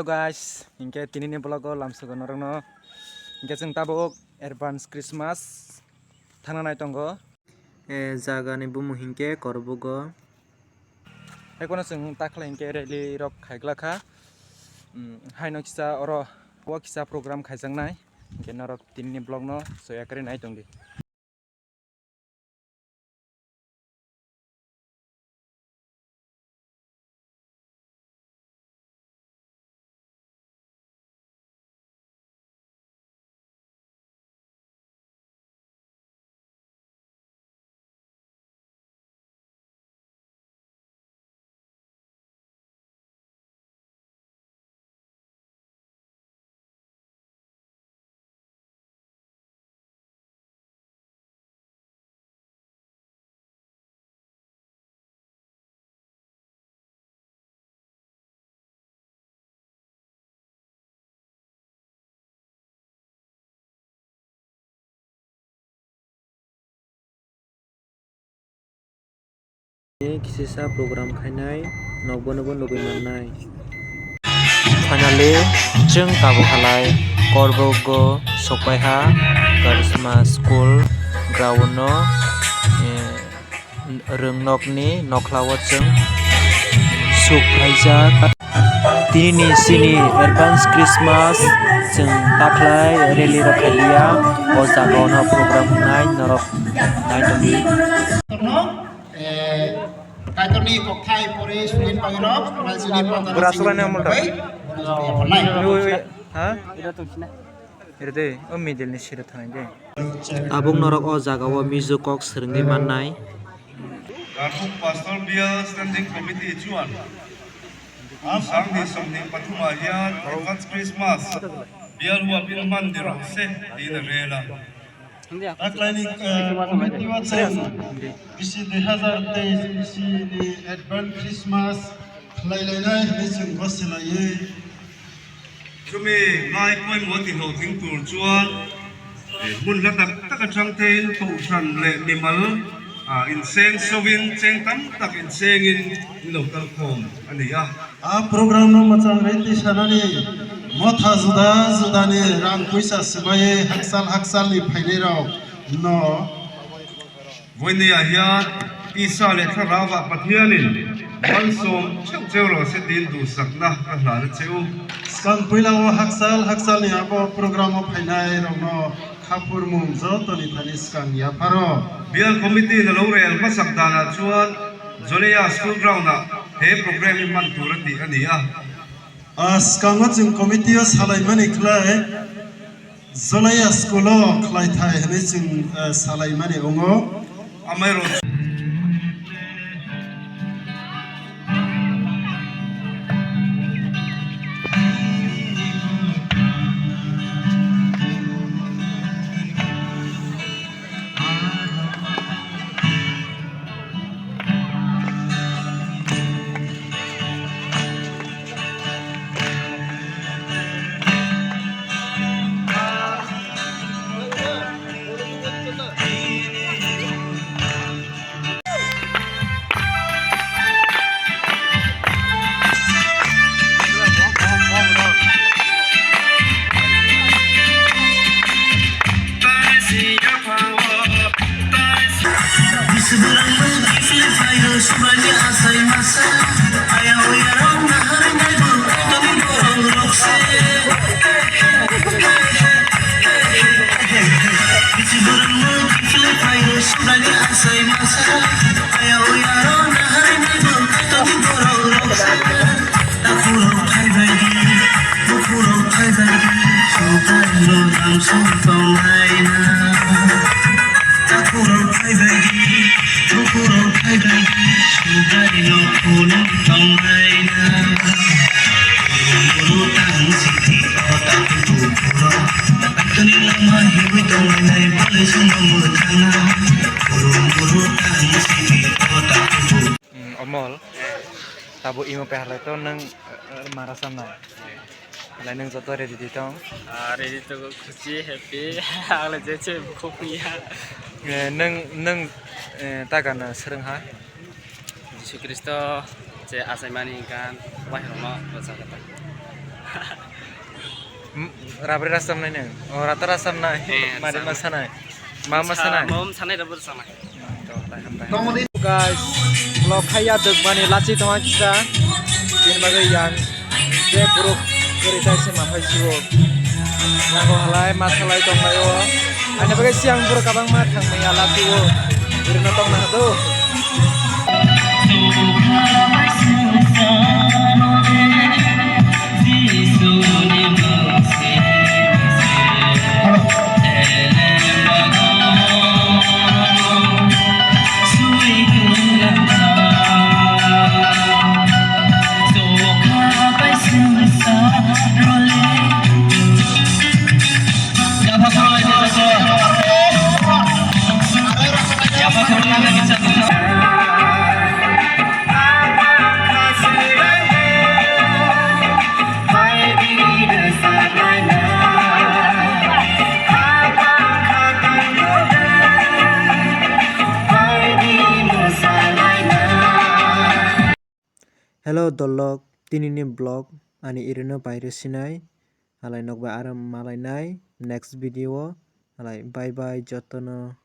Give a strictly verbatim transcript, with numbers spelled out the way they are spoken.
Guys, hinkhe tinini vlog o lamsogo norokno. Hinkhe chwng tabuk advance Christmas thangna nai tongo. E, jagani bumung hinkhe Korbugo. Haikhe no chwng takhlai hinkhe rally rok khaiglakha. Hmm, haino kisa oro o kisa program khaijaknai. Hinkhe norok tinini vlog no soya kwrwi nai tongdi. Kisisa program khainai nokbono bo nugwi mannai. Finally, chwng tabuk halai Korbugo sokpaiha Karisma School ground no, eh, rwngnokni nokhlao chwng suk phaijak. Tinini sini advance Christmas chwng takhlai rally rok khailia, o jagao no program wngnai norok nai tongdi. Eh, Kaitorni kokthai pore suri pagirok, rajini pagirok. Bura sura ne amol ta. Ui, ui, ha? Ira de, o middle ni sira thanai de. Tabuk norok o jagao mizo kok swrwngwi mannai. Karthuk Pastor Bial Standing Committee chuan. Sangni songni pathuma hian Advance Christmas bial huapin man ni rawh se tiin a rel a. Taklaini, eh, committee-o chwng B C dui hazar teis B C ni Advance Christmas khlai lainai hwnwi chwng gosilaiwi. Chumi ngai poimo tihlo ding tur chuan, eh, hmun hla tak tak aṭang tein kohhran leh mimal, ah, inseng sovin cheng tam tak insengin in lo kal khawm a ni a. A program no mwchang rei tisanani motha juda judani rang puisa swbaiwi hakchal hakchalni phainairokno. Buini ah hian tisa leh thlarauva Pathianin malsawm cheu cheu rawh se tiin duhsakna ka hlan a che u. Skang puila o hakchal hakchalni abo program o phainairokno khaphurmung jotoni thani skang yapharo. Bial committee-in a lo rel hmasak danah chuan Zoleia School Ground-ah he program hi hman tur a tih a ni a. A, skango chwng committee-o salaimani khlai Zoleia School-o khlai thai hwnwi chwng, a, salaimani wngo. Amai rw- Hmm, Omol, tabuk imo pai halai to nwng, eh, mara samnai. Halai nwng joto ready di tong. Ah, ready to go, khusi, happy. Ang le je che bukhuk ya. Eh, nwng, nwng, eh, ta gana swrwng ha? Jisu Khristo je achaimani gan wairokno rochakha ta. Rabri rasam nai nang. O rata rasam nai. Eh, mari ma sanai. Ma ma sanai. Mom sanai rabri sanai. Guys, vlog khaiya dwkmani lachi tongma kisa. Tin bagwi yang je buruk kwrwi tai se ma phai siwo. Yang halai ma salai tonglaio. Ani bagwi siang buruk kabangma thangmaya lachiwo. Burino tongna hado. Hello dolok, tinini vlog ani irino pairo sinai, halai nokbai aro malainai next video o, halai bye bye jotono.